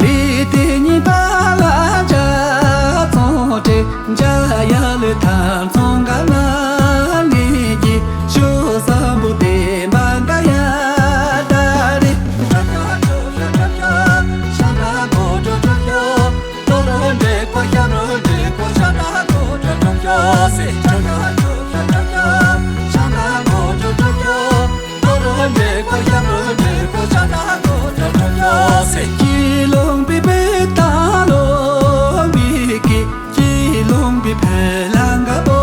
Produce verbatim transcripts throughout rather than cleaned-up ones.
ལས་དེ་གཉིས་པ་ལ་འཇའ་ཚོན་སྤྲས། འཇའ་ཡལ་ལེ་ཐང་ཚོ་ག་ན་ངེད་ཀྱི་ཞོ་བཟང་པོ་དེ་བ་ག་ཡ་ད་རེ། སྐྱིད་ལོང་པའི་བུ་དང་ལོང་པའི་སྐད། སྐྱིད་ལོང་པའི་བུ་ལ་འགའ་སྤོ་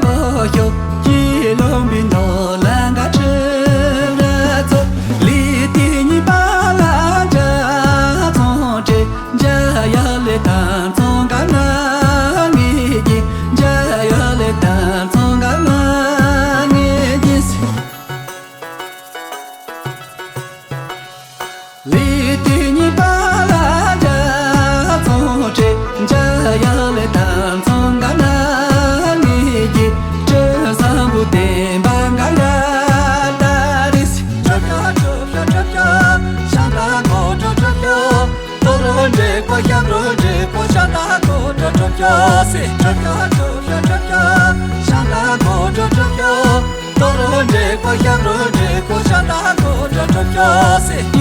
འགོ་ཤོག་སྐྱིད་ལོང་པའི་ནོར་ལ་འགའ་ཁྲི་ར་ཚོ། ལི་ཏི་གཉིས་པ་ལ་འཇའ་ཚོན་སྤྲས། འཇའ་ཡལ་ལེ་ཐང་ཚོ་ག་ན་ངེད་ཀྱི། འཇའ་ཡལ་ལེ་ཐང་ཚོ་ག་ན་ངེད་ཀྱི། ལི་ཏི་གཉིས་པ་ལ་འཇའ་ཚོན་སྤྲས། འཇའ་ཡལ་ལེ་ཐང་ཚོ་ག་ན་ངེད་ཀྱི། སྤྲིན་བཟང་པོ་དེ་བ་ག་ཡ་ད་རེ་སི།